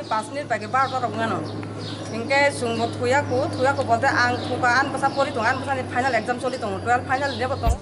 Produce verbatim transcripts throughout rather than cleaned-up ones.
Paanch minute bai khe barota rok wngano. Hinkhe chwngbo thuya khu, thuya khu bolte ang thuka, ani bwsa pori tongo, ani bwsani final exam choli tongo, twelve final ni bo tongo.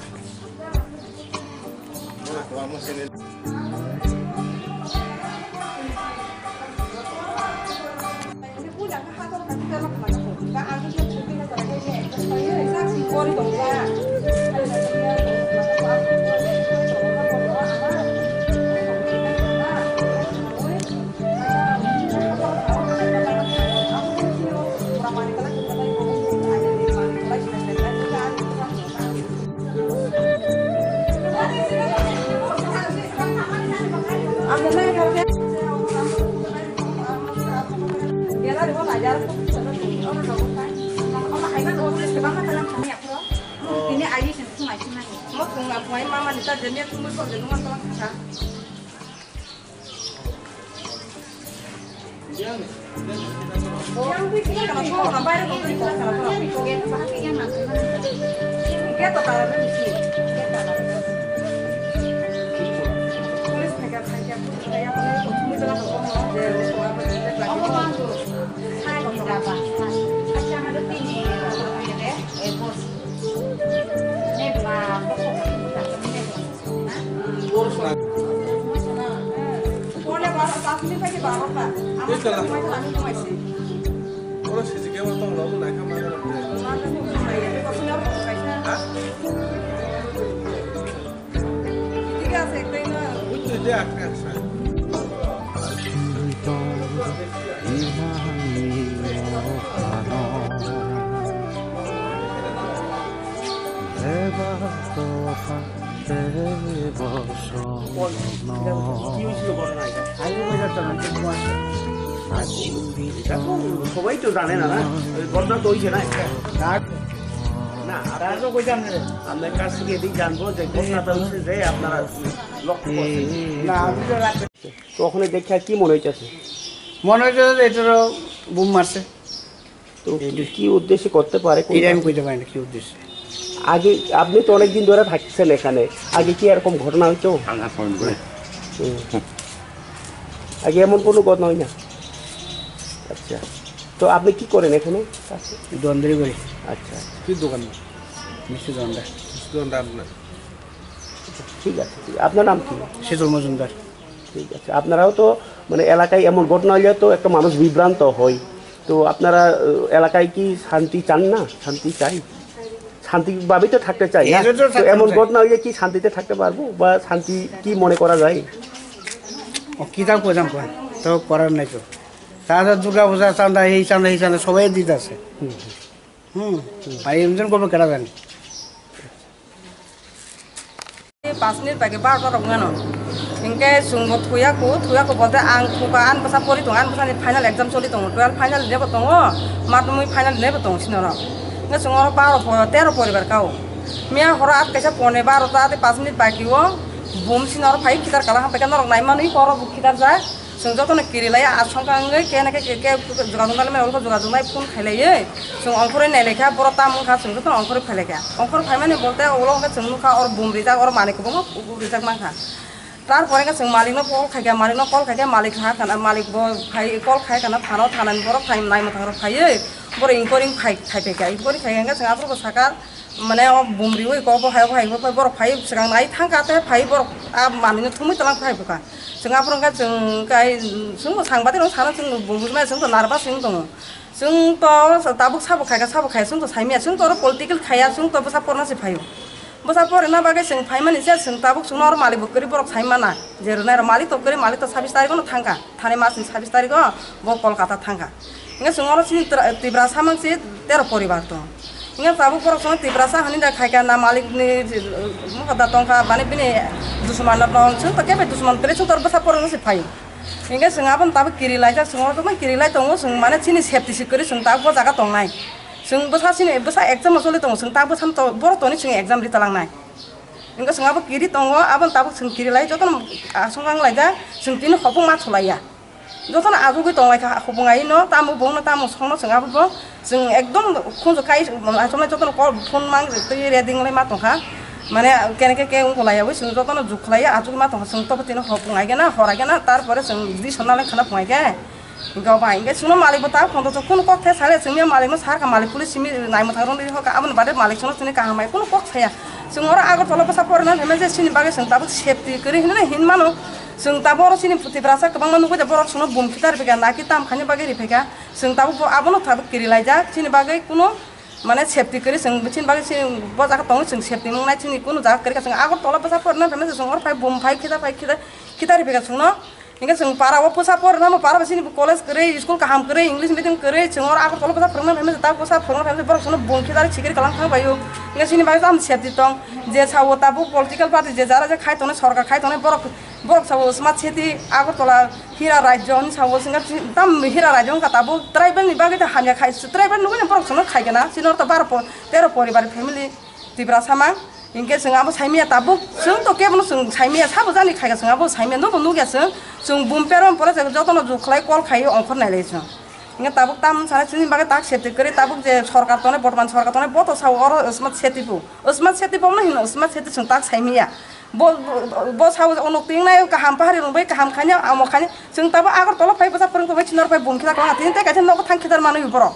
এটা তো সবাই তো জানে না, না? ওই ঘটনা তো হইছে না একটা। তার, না, আপনার, আপনার কাছ থেকে এদিক জানবো যে ঘটনাটা হচ্ছে যে আপনারা লক্ষ্য করছেন। না, আমি তো রাখতে তো ওখানে দেখে আর কি মনে হইতেছে? মনে হইতেছে যে এটা তো বোম মারছে। তো কি, কি উদ্দেশ্যে করতে পারে কোনটা? এটা আমি কইতে পারি না কি উদ্দেশ্যে। আগে আপনি তো অনেক দিন ধরে থাকছেন এখানে, আগে কি এরকম ঘটনা হইতো? হুম। আগে এমন কোনো ঘটনা হয় না? আচ্ছা, তো আপনি কি করেন এখানে? দোকানদারি করি। আচ্ছা। কি দোকান? মিষ্টি দোকানদার। মিষ্টি দোকানদার আপনার? ঠিক আছে, ঠিক। আপনার নাম কি? শীতল মজুমদার। ঠিক আছে, আপনারাও তো মানে এলাকায় এমন ঘটনা হইলে তো একটা মানুষ বিভ্রান্ত হয়। তো আপনারা, আহ, এলাকায় কি শান্তি চান না? শান্তি চাই, শান্তিভাবেই তো থাকতে চাই, না? এটা তো তো এমন থাকতে চাই। ঘটনা হইলে কি শান্তিতে থাকতে পারবো বা শান্তি কি মনে করা যায়? ও, কিতা কইতাম কয়? তো করার নাই তো। তারা তো দুর্গা পূজা চান্দা, এই চান্দা, এই চান্দা সবাই দিতে আছে। হুম। হুম, ভাই, এমন করবো কেন জানি? Paanch minute bai khe barota rok wngano. Hinkhe chwngbo thuya khu, thuya khu bolte ang thuka, ani bwsa pori tongo, ani bwsani final exam choli tongo, twelve final ni bo tongo, madhyamik final ni bo tongo sini oro. Hinkhe chwng oro baro po-, tero poribar kao. Miya horo at kaisa pone barota tei paanch minute bai khe o boom sini oro phai khitar kala hampai khe norok nai manwi oro bo khitar jak. Chwng jotono kirilai asongkha wngwi kene khe, khe, khe jugajuk nai mani ulo jugajuk nai phone khailaiwi chwng ongkhorwi nailaikha, borok tamo wngkha chwng jotono ongkhorwi phailaikha. Ongkhorwi phaimani bolte ulo hwnkhe chwng nukha oro bum rijak, oro manwi kwbangma rijak mankha. Tarpore hwnkhe chwng malikno call khaikha, malikno call khaikha, malik ha khana, malik bo phai call khai khana thano, thanani borok phai naimwthang rok phaiwi borok inquiry khai, khai phaikha, inquiry khai hwnkhe chwng aphuru bo sakha. Mane o bumriwi kok bo hai, bo hai, bo hai, borok phai swkang nai thangkha, tei phai borok a manwino thumwi twlang phai bwkha. Chwng aphuru wngkha chwng kai, chwngno sangbatirok sana chwng bumrwi maya chwngto nervous wng tongo. Chwngto tabuk sabo khaikha, sabo khai chwngto saimaya, chwngto oro political khaiya, chwngto bwsa porna se phaio. Bwsa porina bagwi chwng phaimani se chwng tabuk chwngno oro malik bo kwrwi borok saimana. Je rwnairok malik to kwrwi, malik to sabis tarikgono thangkha. Thani masni sabis tarikgo bo Kolkata thangkha. Hingke chwng oro chini tra-, Tiprasa mangsi tero poribar tongo. Hingke tabuk borok chwng Tiprasa hwnwi da khaikha na malikni, uh, mokol da tongkha, bani bini dusman no tong, chwng to kebo dusman kwrwi chwng to bwsa porno se phaio. Hingke chwng abono tabuk kiri laijak, chwng oro joto kiri lai tongo, chwng mane chini safety se kwrwi chwng tabuk bo jaga tongnai. Chwng bwsa chini bwsa exam o choli tongo, chwng ta bwsa to borok toni chwng exam ri talangnai. Hingke chwng abo kiri tongo, abono tabuk chwng kiri lai, jotono aswk wng laijak, chwng tini hopung ma thulaiya. Jotono achugwi tonglaikha, hopung aino, tamo bongno, tamo songno chwng abo bo, chwng ekdom khunju kai, achomlai jotono call, phone mang twi ready wnglai ma tongkha. Mane kene khe khe wng kholaiyawi chwng jotono juk khlaiya, achugwi ma tongkha, chwng tobo tini hopung aigena, hor aigena, tarpore chwng di sonna lai khana phung aige. Hinkhe obo hai hinkhe chwngno malik bo ta phone to kunu kok the sale chwngya malik no sar kha malik police simi nai mwthang rwngwi hoka aboni bade malik chwngno chwngni kaham hai kunu kok saya. Chwng oro Agartala bwsa porina phaima je chini bagwi chwng tabuk safety kwrwi hinwi hin mano. Chwng tabuk oro chini Tiprasa kwbangma nugwi da borok chwngno bum khitar riphaikha naki tam khaina bagwi riphaikha. Chwng tabuk bo abono tabuk kiri laijak chini bagwi kunu mane safety kwrwi chwng chini bagwi chini bo jaga tongo chwng safety wngnai chini kunu jaga kwrwi kha chwng Agartala bwsa porina phaima je chwng oro phai bum phai khitar phai khitar khitar riphaikha chwngno. Hinkhe chwng para o bwsa porina mo para bai chini college kwrwi, school kaham kwrwi, English medium kwrwi, chwng oro Agartala bwsa phwrwngna phaimani ta bwsa phwrwngna phaimani borok chwngno bum khitar chikiri kalang thang bai o. Hinkhe chini bagwi tamo safety tong, je sao tabuk political party je jara je khai tongnai, sorkar khai tongnai, borok, borok sao smart city Agartala hira rajyo hinwi sao, hinkhe tam hira rajyo wngkha tabuk tribal ni bagwi ta hamya khai, tribal nugwi borok chwngno khai gana, chini oro ta baro po-, tero poribar family. Tiprasa mang, hinkhe chwng abo saimaya tabuk, chwng to kebono chwng saimaya, sabo jani khaika chwng abo saimaya, nobo nukya chwng, chwng bum perma pore chwng jotono jukhlai call khai ongkhor nailai chwng. Hinkhe tabuk tam sana chini bagwi tak safety kwrwi, tabuk je sorkar tongnai, bortoman sorkar tongnai, bo to sao oro smart city bo, smart city bo hino smart city chwng tak saimaya. Bo, bo, bo sao onok tingnai kaham pahari rwngbai kaham khaina, amo khaina, chwng tabuk Agartala phai bwsa phwrwng tongbai chini oro phai bum khitar kwlangkha, tini tei kaisa nogo thang khitar manwi borok.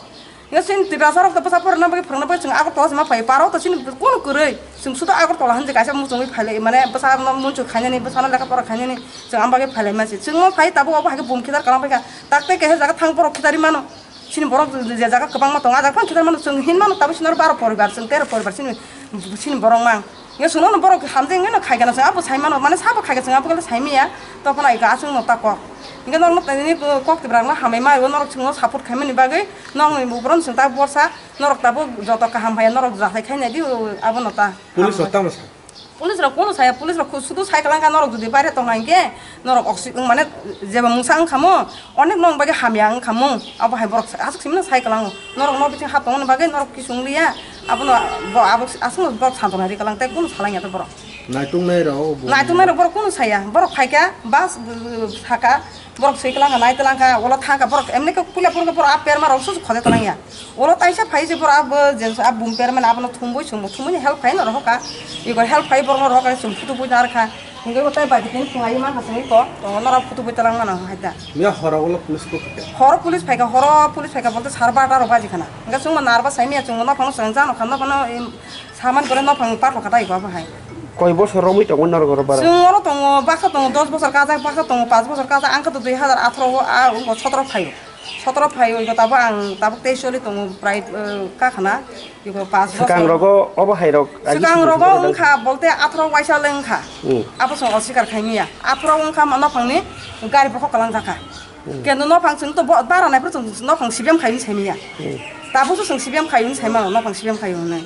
Hinkhe chini Tiprasa rok to bwsa porina bagwi phwrwngna bagwi chwng Agartala se ma phai, para o to chini kunu kwrwi. Chwng sudo Agartala hinwi kaisa muchungwi phailai, mane bwsano muitu khainani, bwsano lekha pora khainani, chwng am bagwi phailai masi. Chwng o phai tabuk obo hai khe bum khitar kalang phaikha. Tak tei kaisa jaga thang borok khitari mano. Chini borok je jaga kwbangma tongo, a jaga phano khitar mano. Chwng hin mano tabuk chini oro baro poribar, chwng tero poribar chini, chini borok mang. Hinkhe chwngno borok hamjeng wngwi no khai gana chwng abo sai mano, mane sabo khai gana chwng abo khe saimaya, tokhono ai aswk no ta kok. Hinkhe norokno tini kok twibra no hamai ma, norok chwngno support khaimani bagwi nokni buphuru chwng ta borsa, norok tabuk joto kaham hai norok jasai khai nai di, abono ta. Police rok tamo sa? Police rok kono saya, police rok sudu sai kalang ka norok jodi baire tong hai khe, norok oksi-, mane jeba mungsa wngkha mo, onek nong bagwi hamya wngkha mo, abo hai borok aswk simino sai kalango. Norok no bising ha tongmani bagwi norok kisu wng liya, abono bo abo aswkno borok santona ri kalang tei kunu salai ya borok. Naitung nai rok bo. Naitung nai rok borok kunu saya, borok phaikha bus, uh, saka, borok swi kalang ka nai kalang ka, ulo thang ka borok emne khe puila purung ka borok a perma rok susu khode kalang ya. Ulo taisa phai se borok abo je a bum perma abono thumbui sumbo thumbui help khai no rok ka. Iko help khai borok no rok ka sum phutu pui nar kha. Hinkhe bo tai bai tini phungai man hasing ko, to norok phutu bui talang mano hai da. Miya horo ulo police ko phaikha. Horo police phaikha, horo police phaikha bolte sar barta rok baji khana. Hinkhe chwngma narba sai miya chwngma nophangno chwng jano kha nophangno, em, saman gore nophang patlo kha dai ko abo hai. Koi bosor romwi tongo norok oro bara? Chwng oro tongo, baksa tongo, dos bosor kajak, baksa tongo, panch bosor kajak, ang khe to dui hazar atharo o, a, o sotoro phaio. Sotoro phaio, iko tabuk ang tabuk tei choli tongo, prai, eh, kakhana. Iko pas bosor. Swkang rogo obo hai rok, agi swkang simi rogo simi wngkha, bolte atharo waisa le wngkha. Hmm. Abo chwng osikar khai miya. Atharo wngkha ma nophangni gari bokhok kalang jakha. Hmm. Kendo nophang chwng to bo-, bara nai phuru chwng nophang C P M khai wng sai miya. Hmm. Tabuk chwng C P M khai wng sai mano, nophang C P M khai wng nai.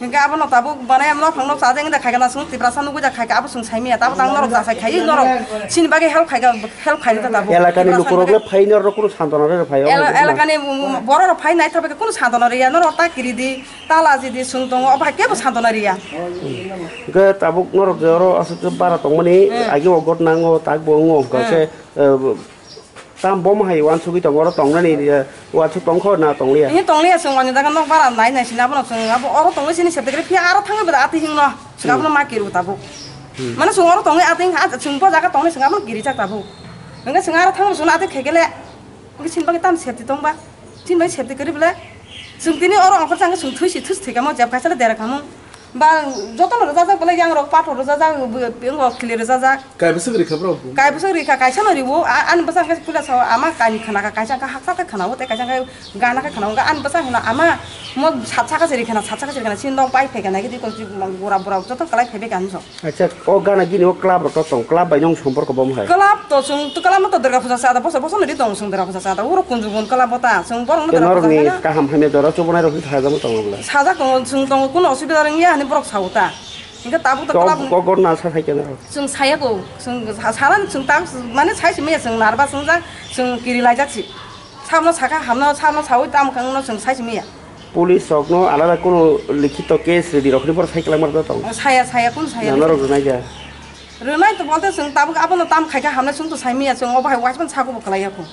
Hinkhe abono tabuk mane nophang nok chajak wng da khai kana chwng Tiprasa nugwi da khai ka abo chwng sai miya. Tabuk tang norok jasai khai norok chini bagwi help khai ka. Help khaidi ta tabuk. Elakani lukurok le phai norok kunu santona rw phai, omo Ela-, elakani, um, borok rok phai nai thabai kunu santona rw ya, norok ta kiri di, ta laji di, sung tongo, obo hai kebo santona rw ya. Hwnkhe tabuk norok je oro aswk bara tongmani, hmm, agi o got nango, tak bo wngo, hwnkhe, hmm, se, eh, tam bom hai uansugwi tongo, oro tongnani, eh, uansuk tongkho na tongliya? Ini tongliya, chwng ani jaga nok bara nai nai sini, abono chwng abo oro tongwi sini septe kre, phiya aro thangwi bada ati hingno, chwng, hmm, abono ma kiru tabuk. Hmm. Mane chwng oro tongwi ati hingkha, chwng bo jaga tongni chwng abono kirijak tabuk. Hwnkhe chwng aro thangwi chwngno ati khaikhe le, hwnkhe chini bagwi tamo safety tong ba? Chini bagwi safety kwrwi bwle? Chwng tini oro ongkhor changkhe chwng thwi si, thwi si thwi kamo, jeb kaisa le dera kamo. Ba jotono rwjajak bwle, yang rok pathor rwjajak, bo, bo, khili rwjajak. Kai bwswk rikha bro? Kai bwswk rikha, kaisa no riwo, a-, ani bwsa hwnkhe puila sao, ama kaini khna kha, kaisa hwnkhe haksa khe khna o, tei kaisa hwnkhe gana khe khna o, hwnkhe ani bwsa hwna, ama mo sat saka se rikha na, sat saka se rikha na, chini nok bai phai kha na, khe tei kon gura bura joto kwlai phai bai kha hinwi so. Acha, o gana gini o club rok to tong, club bai nong somporko bo hai? Club to chwng, to club no to Durga Puja sa da, bosor bosor no ri tong chwng Durga Puja sa da, uro kunju gun club bo ta, chwng borok no Durga Puja norok ni kaham hamya jora chubonai rok thajamo tongo bwle? Sajak tongo, chwng tongo, kuno osubida rwngya hinwi borok sao ta. Hinkhe tabuk to club ko gor na sa sai kena. Chwng saya ko, chwng sa-, sala ni chwng ta, mane sai simi chwng narba chwng ja, chwng kiri lai jak si. Samno saka hamno, samno sawi tam kang no chwng sai simi ya. Police rok no alada kuno likhito case ready rok ni bor sai klang mar tong. Saya, saya, kun saya. Na norok rwnai ja. Rwnai to bolte chwng tabuk abono tam khai kha hamnai chwng to sai miya chwng obo hai watchman sako bo kwlai ya kho.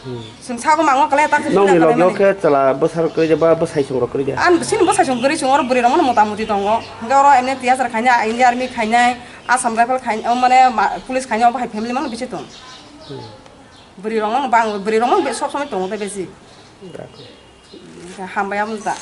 Hmm. Chwng sako mango kwlai tak. Nongni logyo khe chwla bwsarok kwrwi de ba bwsai chwng rok kwrwi de? An sini bwsai chwng kwrwi chwng oro bwrwi rok mano mota moti tongo. Hwnkhe oro emni T S R khainai, Indian Army khainai, Assam Rifle khainai, o mane ma-, police khainai obo hai family mano bisi tong. Hmm. Bwrwi rok no bang, bwrwi rok no be sob somoi tongo tei besi. Hambai amo ta.